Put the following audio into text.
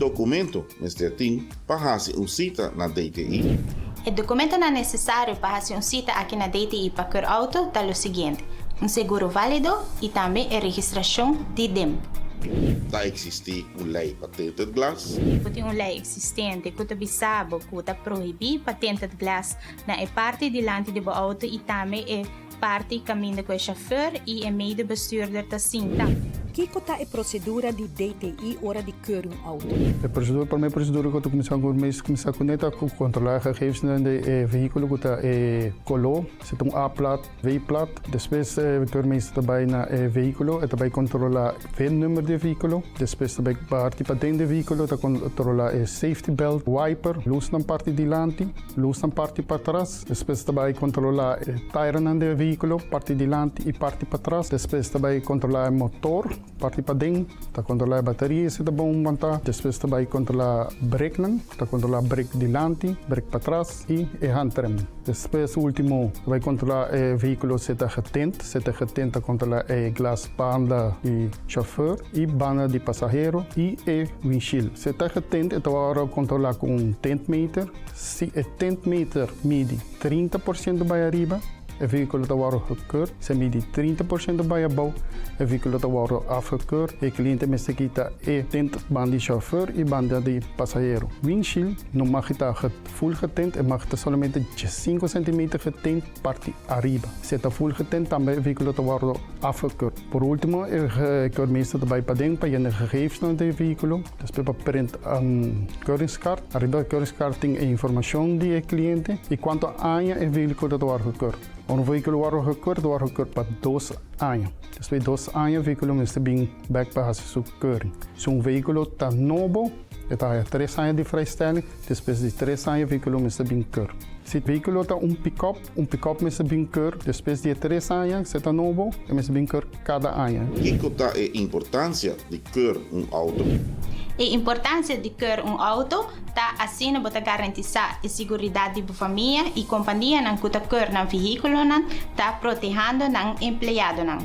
Ki documento mester tin pa haci un cita na DTI? E documentonan necesario pa haci un cita aki na DTI pa keur auto ta lo siguiente: un seguro valido y tambe e registracion di DIM. Ta existi un ley pa tinted glass? Tin un ley existente cu ta bisa bo cu ta prohibi pa tinted glass na e parti dilanti di bo auto y tambe e parti caminda cu e chauffeur y e medebestuurder ta sinta. Kico ta e procedura di DTI ora di keur un auto? E procedura, pa mi procedura cu cuminsa cu mes cuminsa cu net cu controla gegevens di e vehiculo cu ta e color, si ta un A-plaat, V-plaat. Despues e keurmeester ta bay na e vehiculo, e ta bay controla VIN-nummer di e vehiculo. Despues ta bay parti paden di e vehiculo, ta controla e safety belt, wiper, luznan parti dilanti, luznan parti patras. Despues ta bay controla e tairanan di e vehiculo, parti dilanti y parti patras. Despues ta bay controla e motor, parti paden, ta controla e bateria si ta bon wantá. Despues ta bay controla brakenan, ta controla brake dilanti, brake patras y e handrem. Despues ultimo ta bay controla e vehiculo si ta getint, si ta getint ta controla e glas banda di chauffeur y banda di pasahero y e windshield. Si ta getint e ta wòrdu controla cu un tintmeter. Si e tintmeter midi 30% bay ariba, e vehiculo ta wòrdu gekeurd. Si midi 30% bay abou, e vehiculo ta wòrdu afgekeurd. E cliente mester kita e tint banda di chauffeur y banda di pasahero. Windshield no mag ta full getint, e mag ta solamente 5 cm getint parti ariba. Si ta full getint, tambe e vehiculo ta wòrdu afgekeurd. Por ultimo, e keurmeester ta bay paden pa yena gegevens di e vehiculo. Despues pa print un keuringskaart. Ariba e keuringskaart tin e informacion di e cliente y cuanto aña e vehiculo ta wòrdu gekeurd. Un vehiculo wòrdu gekeurd, wòrdu gekeurd pa 2 aña. Despues di 2 aña, e vehiculo mester bin bek pa haci su keuring. Si un vehiculo ta nobo, e ta 3 aña di vrijstelling. Despues di 3 aña, e vehiculo mester bin keur. Si e vehiculo ta un pick-up, un pick-up mester bin keur. Despues di 3 aña, si ta nobo, e mester bin keur cada aña. Kico ta e importancia di keur un auto? E importancia di keur un auto ta asina bo ta garantisa e seguridad di famia y companianan cu ta keur nan vehiculonan ta protehando nan empleadonan.